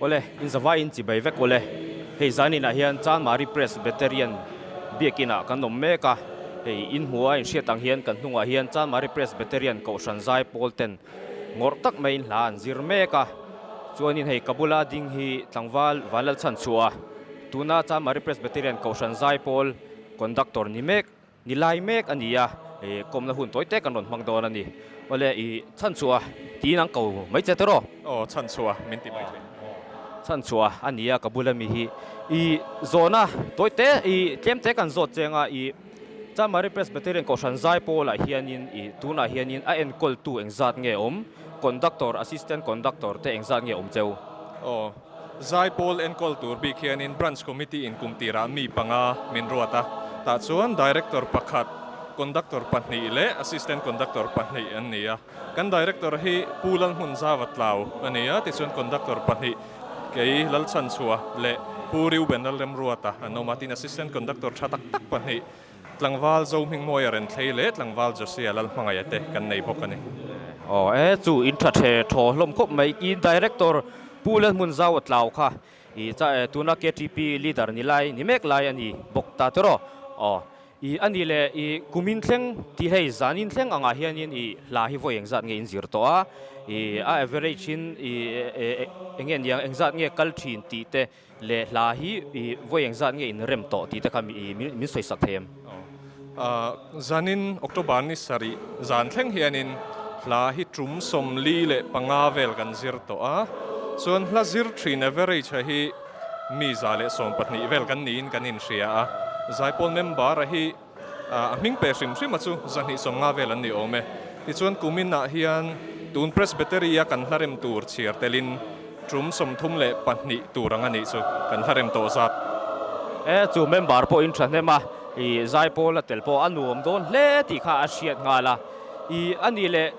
Awle, in zavai in chibai vek awle. Hei zanin ah hian Chanmari Presbyterian biakin ah kan awm mek a, hei in hmuh a in hriat ang hian kan hnungah hian Chanmari Presbyterian Kohhran zai pawl ten ngawrh tak maiin hla an zir mek a, chuanin hei ka bula ding hi tlangval Vanlalchhanchhuah tuna Chanmari Presbyterian Kohhran zai pawl conductor ni mek Ni lai mek a ni a, ih kawmna hun tawi te kan rawn hmang dawn a ni. Awle ih chhanchhuah tiin an ko mai che tawh. Aw chhanchhuah min ti mai thin. Chhanchhuah a ni a ka bula mi hi. Ih zawhna tawi te ih tlem te kan zawt cheng a, ih Chanmari Presbyterian Kohhran Zaipawl ah hianin ih tunah hianin a enkawltu engzat nge awm? Conductor, Assistant Conductor te engzat nge awm cheu? Aw. Zaipawl enkawl tur bik hianin Branch Committee in kum tirah mi panga min ruat a, tah chuan Director pakhat, Conductor pahnih leh Assistant Conductor pahnih an ni a. Kan Director hi Pu Lalhmun Zava Tlau a ni a, tichuan Conductor pahnih kei Lalchhanchhua leh Pu Reuben Lalremruata an awm a, tin Assistant Conductor tha tak tak pahnih Tlangval Zohmingmawia Renthlei leh Tlangval Josia Lalhmangaia te kan nei bawk a ni. Aw e, chu in tha the thaw hlawm khawp mai. I Director Pu Lalhmunzau a tlau kha i cha e tuna ktp leader ni lai ni mek lai a ni bawk ta tawh. Aw i a ni leh i kumin thleng tih hei zanin thleng angah hianin i hla hi vawi engzat nge in zir tawh a, i a average in i eng nge niang engzat nge kal thin tih te Leh hla hi i vawi engzat nge in rem tawh tih te kha min sawi sak thei em? Zanin October ni sarih zan thleng hianin hla hi tum 45 vel kan zir tawh a, chuan hla zir thin average a hi mi 120 vel kan niin kan inhria a, Zaipawl member a hi A hming pe hrim hrim a chu 250 vel an ni awm e. Tichuan kumin ah hian tun Presbytery a kan hla rem tur chhiar telin tum 32 tur ang a nih chu kan hla rem tawh zat. E chu member pawh in thahnem a, i zaipawl a tel pawh a nuam dawn hle tih kha a hriat nghal a. I a nih leh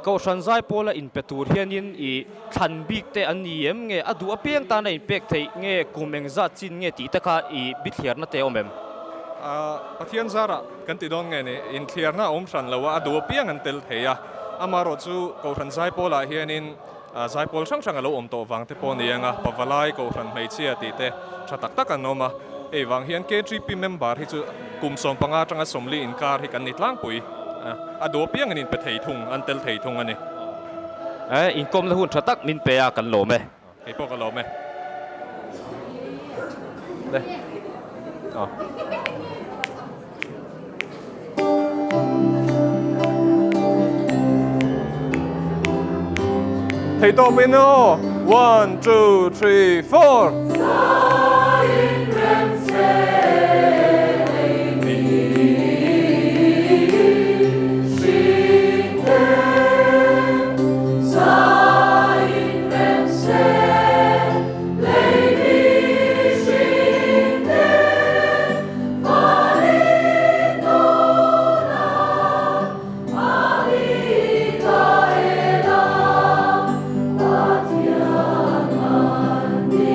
Kohhran zaipawl a inpe tur hianin i thlan bik te an ni em nge a duh apiang tan a inpek theih nge kum engzat chin nge tih te kha i bithliarna te a awm em? Pathian zarah kan ti dawn nge ni, inthliarna a awm hran lo a, a duh apiang an tel thei a. Amaherawh chu Kohhran zaipawlah hianin zaipawl hrang hrang a lo awm tawh vang te pawh a ni ang a, Pavalai, Kohhran hmeichhia tih te tha tak tak an awm a. Hei vang hian KTP member hi chu kum 15 atanga 40 inkar hi kan ni tlangpui a, a duh apiang an inpe thei thung, an tel thei thung a ni. E, inkawmna hun tha tak min pe a, kan lawm e. Kei pawh ka lawm e. Le. Aw. Thei tawp in aw. One, two, three, four.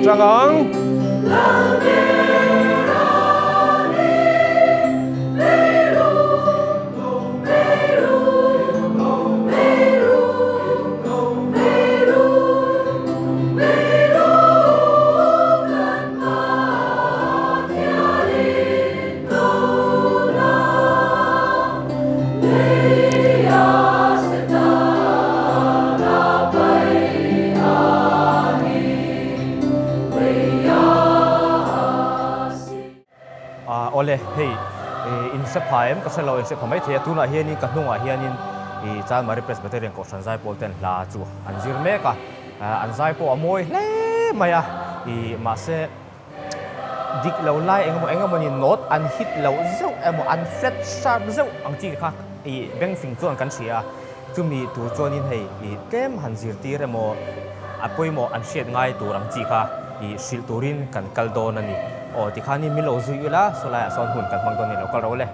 Chang ang. Awle, hei in hre pha em? Ka hre lo, in hre pha maithei a. Tunah hianin ka hnungah hianin i Chanmari Presbyterian Kohhran Zaipawl ten hla chu an zir mek a. An zai pawh a mawi hle mai a, i mahse dik lo lai eng emaw eng emaw ni note an hit loh zeuh emaw an flat sharp zeuh ang chi kha i beng fing chuan kan hria a, chumi tur chuanin hei i tlem han zirtir emaw a pawimawh an hriat ngai tur ang chi kha i hrilh turin kan kal dawn a ni. Aw tikhanin min lo zui ila saw laiah sawn hun kan hmang dawn a ni lo kal ro le.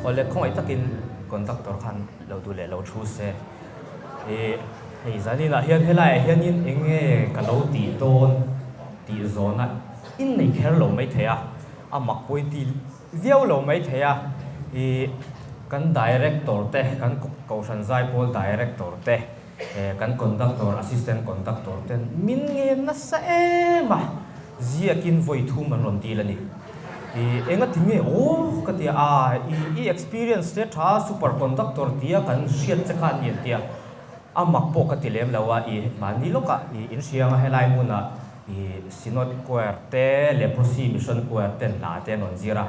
Awle khawngaih takin conductor khan lo duh leh lo thu se. Ih hei zaninah hian helaiah hianin eng nge ka lo tih dawn tih zawhna in nei kher lo maithei a, a mak pawhin ti viau lo maithei a. Ih kan director te, kan Kohhran Zaipawl director te, kan conductor, assistant conductor ten min ngen nasa em a, ziakin vawi thum an rawn dil a ni. I enga ti nge aw ka ti a, i i experience te tha super conductor tia kan hriat che kha a ni an ti a, a mak pawh ka ti lem lo a, i mahni lawkah i inhriang a helai hmunah i Synod Choir te Leprosy Mission Choir ten hla te an rawn zir a,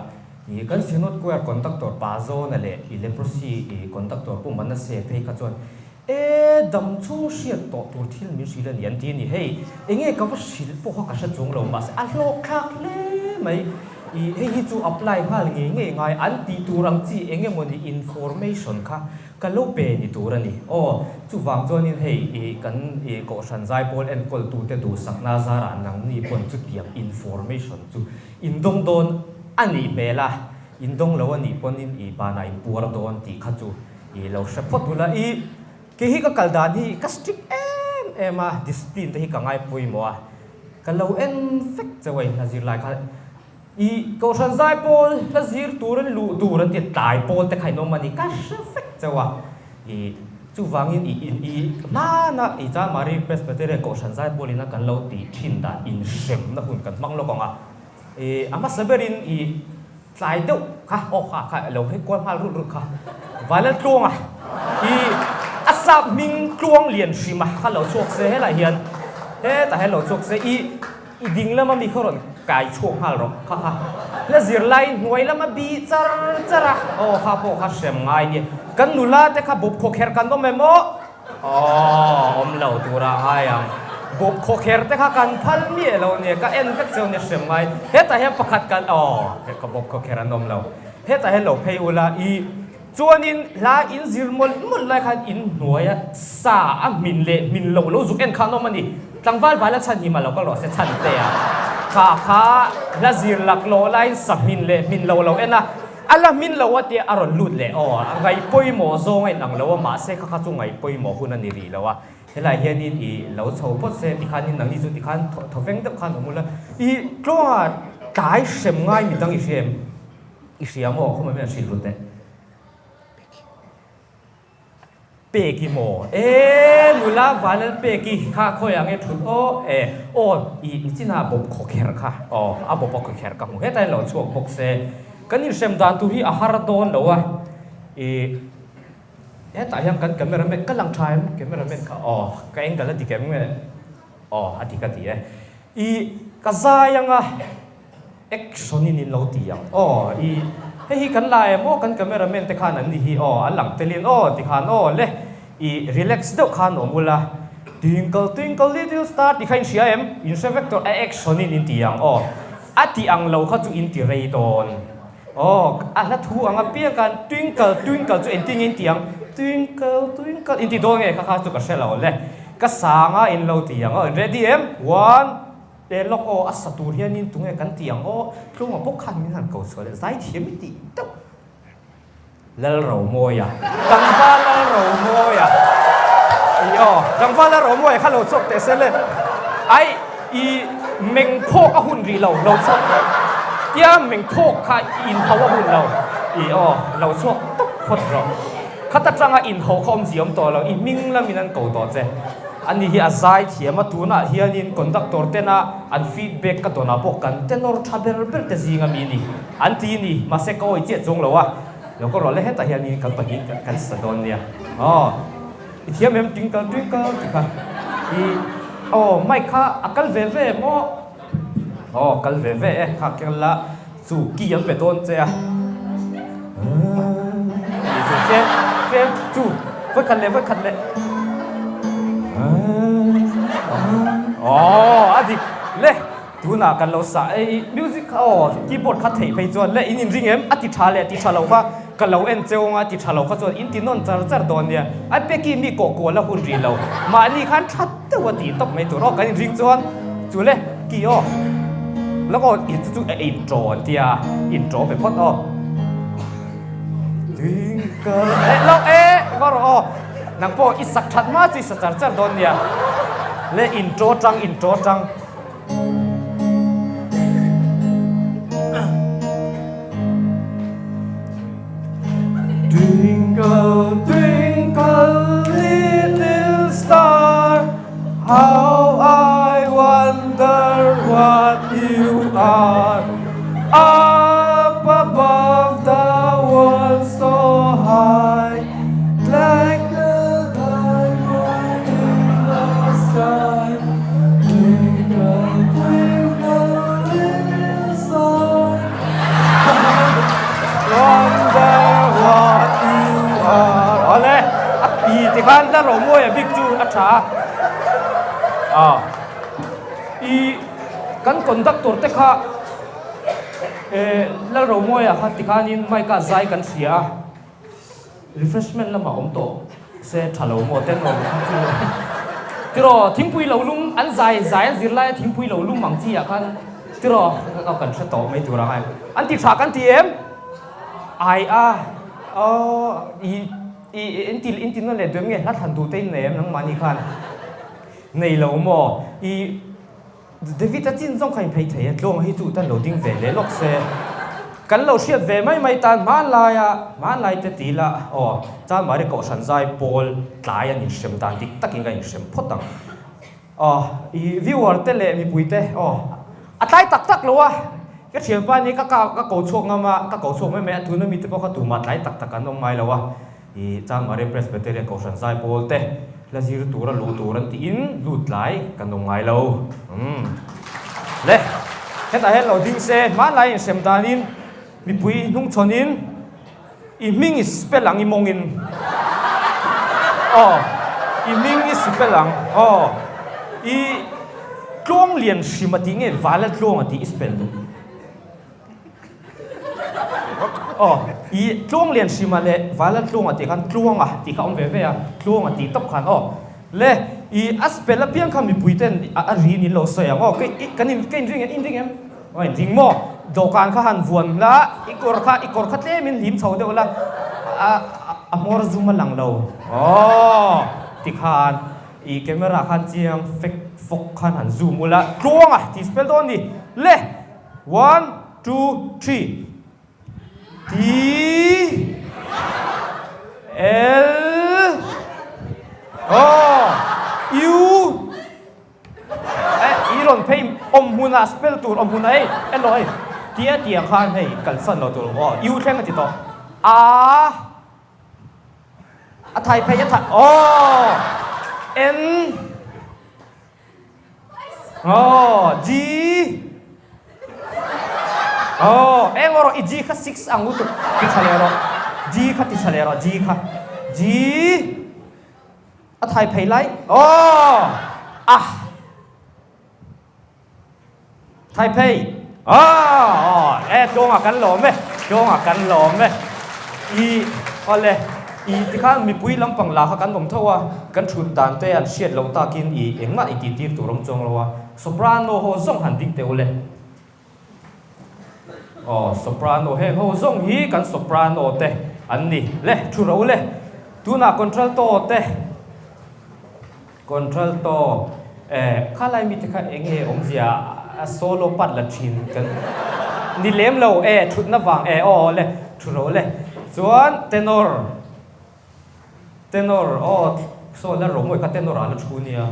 i kan Synod Choir conductor pa Zawna leh i Leprosy i conductor Pu Manase phei kha chuan E dam chhung hriat tawh tur thil min hrilh a ni an ti a ni. Hei, enge ka va hrilh pawh kha ka hre chung lo, mahse a hlawk thlak hle mai. I hei hi chu apply nghal ngei ngei ngai an tih tur ang chi eng emawni information kha ka lo pe ni tur a ni. Aw, chuvang chuanin hei i kan i Kohhran Zaipawl enkawltute duhsakna zarah nangni pawn chutiang information chu indawng dawn a nih hmel a, indawng lo a nih pawnin i banah in puar dawn tih kha chu I lo hre phawt ula, i kei hi ka kal dan hi ka strict em em a, discipline te hi ka ngai pawimawh a, ka lo en vek chauh a inhla zir lai kha. I Kohhran zai pawl hla zir turin luh tur an ti tlai pawl te kha in awm a ni, ka hre vek chauh a. I chuvangin i i hmana i Chanmari Presbyterian Kohhran zai pawlina kan lo tih thin dan inhremna hun kan hmang lawk ang a. I a hmasa berin i Tlai deuh kha aw kha kha lo hei kual nghal rut rut kha Vailal Tluanga hi a sap hming Tluang Lian Hrima kha lo chhuak se helai hian hetah hian lo chhuak se i i ding lama mi kha rawn kai chhuak nghal rawh kha kha la zirlai hnuai lama bih char char a aw kha pawh kha hrem ngai nia kan nula te kha bawp khawkherh kan awm em aw. Aww awm lo tura ngai ang. Bawp khawkher te kha kan phal miah lo nia, ka en vek cheu nia hrem ngai. Hetah hian pakhat kan aww ka bawp khawkher an awm lo. Hetah hian lo phei ula i chuanin hla in zir mawlh mawlh lai khan in hnuaia sa a hmin leh hmin lo lo zuk en kha an awm a ni. Tlangval val a chhan hi mah lo ka lawh se chhan te a. Kha kha hla zir laklawh laiin sa hmin leh hmin lo lo en a. A la hmin lo a tia a rawn lut leh aw, a ngaihpawimawh zawng a inang lo a, mahse kha kha chu ngaihpawimawh hun a ni rih lo a, helai hianin i lo chho phawt se tikhanin nangni chu tikhan thawveng deuh khan awm ula, i tluanga tlai hrem ngai midang i hria em? I hria maw? Khawmai hian hrilh ru teh. Peki maw? E nula Vanlal Peki kha khawiah nge thut aw? E aw i nichina bawp khawkherh kha aw a bawp a khawkherh ka hmu hetah hian lo chhuak bawk se kan inhrem dan tur hi a har dawn lo a i hetah hian kan camera man ka lang tha em camera man kha aw ka angle a dik em nge aw a dik a ti e i ka zai anga Action in in lo ti ang aw i hei hi kan la em aw kan camera man te khan an ni hi aw an lang tel in aw ti khan aw le i relax deuh khan awm ula twinkle twinkle little star ti kha in hria em in hre vek tawh a action in in ti ang aw a ti ang lo kha chu in ti rei dawn aw a hla thu ang apiang khan twinkle twinkle chu engtin nge in ti ang twinkle twinkle in ti dawn nge kha kha chu ka hre lo le ka sang a in lo ti ang aw in ready em one Pe lawk aw, a sa tur hianin tunge kan ti ang aw, Tlunga bawk khan min han ko chhuah leh zaithiam i tih deuh. Lalromawia, tlangval Lalromawia, i aw, tlangval Lalromawia kha lo chhuak teh se le, ai i meng phawk a hun rih lo, lo chhuak teh, tia meng phawk kha i inhau a hun lo, i aw, lo chhuak tawp phawt rawh, khata tanga inhau kha awmzia awm tawh lo, i hming lamin an ko tawh che. Ani hi a zai thiam a, tunah hianin conductor tena an feedback ka dawnah pawh kan tenor tha ber ber te zinga mi ni an ti ni, mahse ka awi chiah chuang lo a, lo ka rawh le hetah hianin kan pahnih kan sa dawn nia aw i thiam em twinkle twinkle ti kha i aw mic kha a kal ve ve em aw aw kal ve ve e kha keng la chu key an pe dawn che a tih chu tlem tlem chu vawikhat leh vawikhat leh aw a dik le tunah kan lo sa ei music kha aw keyboard kha theih phei chuan le in inring em a ti tha leh ti tha lo kha ka lo en cheu anga ti tha lo kha chuan in ti nawn char char dawn nia a peki mi kawh kual a hun rih lo mahni khan tha deuh a tih tawp mai tur aw kan inring chuan chu le ki aw lawk aw in chu chu a intro an tia intro pe phawt aw. Twinkle eh lo eh ngaw rawh aw nang pawh i sak that hma chu i sa char char dawn nia le intro tang intro tang. Twinkle twinkle little star how I wonder what you are Up above the world so high Like a diamond in the sky Twinkle twinkle little star Wonder what you are Awle a pi ti khan la rawh mawi a bik chu a tha a I kan conductor te kha eh Lalromuaia kha tikhanin mic ah zai kan hria a, refreshment lamah awm tawh se tha lo maw ten awm kha chu tiraw thingpui lo lum an zai zai an zir laia thingpui lo lum ang chi ah khan tiraw kan hre tawh mai tur ang a an ti tha kan ti em? Ai a aw i i inti inti nawn leh duh em nge hla thlan duh te in nei em nangmahni khan nei lo maw i David a chin zawng kha in phei thei a, tluang hi chu tan lo ding ve leh lawk se. Kan lo hriat ve mai mai tan hmanlaia hmanlai te ti ila aw Chanmari Kohhran zai pawl tlai an inhrem dan dik takin ka inhrem phawt ang. Aw i viewer te leh mipui te aw a tlai tak tak lo a, ka thianpa nia ka ka ko chhuak ngam a, ka ko chhuak mai mai a, tuna mite pawh kha tumah tlai tak tak an awm ngai lo a. I Chanmari Presbyterian Kohhran Zaipawl te hla zir tura luh tur an tiin lut tlai kan awm ngai lo. Umm. Le, hetah hian lo ding se, hmanlai inhrem danin mipui hnungchhawnin i hming i spell ang i mawngin. Aw, i hming i spell ang. Aw, i Tluanglian hrim a tih nge Vala Tluang a tih i spell duh. Aw, i Tluang Lian Hrima leh Vala Tluanga tih khan Tluanga tih kha a awm ve ve a, Tluanga tih tawp khan aw. Le, i a spell apiang kha mipui ten a rin in lo sawi ang aw. Ka i kan in ka inring em inring em? Aw inring maw? Dawhkan kha han vuan la, i kawr kha i kawr kha tlem in hlim chho deuh la, a a hmawr zum a lang lo. Aw, tikhan i camera khan chiang fek fawk khan han zoom ula, Tluanga tih spell dawn ni. Le! One, two, three T L O U Eh, i rawn phei awm hmunah spell tur awm hmunah hei en rawh hei tia tiang khan hei kalsan lo tur aw U thleng a ti tawh A a thai phei a thai aw N Aw G Aw eng rawh i G kha 6 ang lutuk ti tha leh rawh G kha ti tha leh rawh G kha G a thai phei lai aw ah thai phei aw aw e tluangah kan lawm e tluangah kan lawm e i awle i tikhan mipui lampang lah kha kan awm tho a kan thut dan te an hriat loh takin i engmah i tih tir tur awm chuang lo a soprano ho zawng han ding teh ule aw soprano heng ho zawng hi kan soprano te an ni le thu ro le tunah contralto te Contralto, Eh, khalai mite kha eng nge awmzia a solo part la thin kan ni lem lo e, thutna vang e, aw le, thu ro le. Chuan tenor, tenor, aw saw la ro mawi kha tenor ah la thu nia,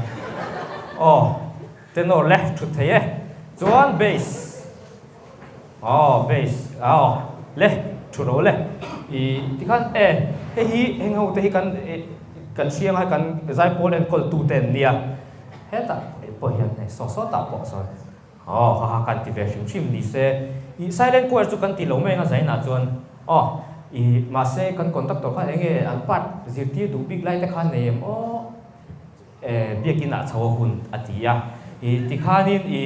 aw tenor le thut thei e. Chuan bass, Aw bass aw le thu ro le i tikhan e hei hi heng ho te hi kan kan hriang a kan zaipawl enkawl tu te an nia hetah pawh hian hei saw saw tah pawh sawn aw ha ha kan ti ve hrim hrim ni se i silent choir chu kan ti lo mai ang a zainah chuan aw i mahse kan conductor khan eng nge an part zirtir duh bik lai te khan nei em aw. Biakin ah chho a hun a ti a. I tikhanin i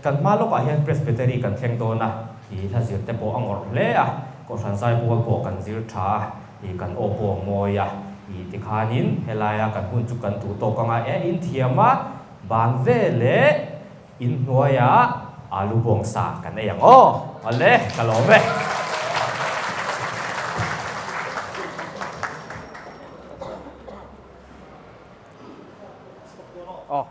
kan hma lawkah hian Presbytery kan thleng dawn a, i hla zir te pawh a ngawrh hle a, Kohhran Zaipawl pawh kan zir tha a, i kan aw pawh a mawi a, i tikhanin helaia kan hun chu kan duh tawk anga e inthiam a, ban ve leh inhnuaiah alu bawngsa kan ei ang aw. Awle, ka lawm e. Aw.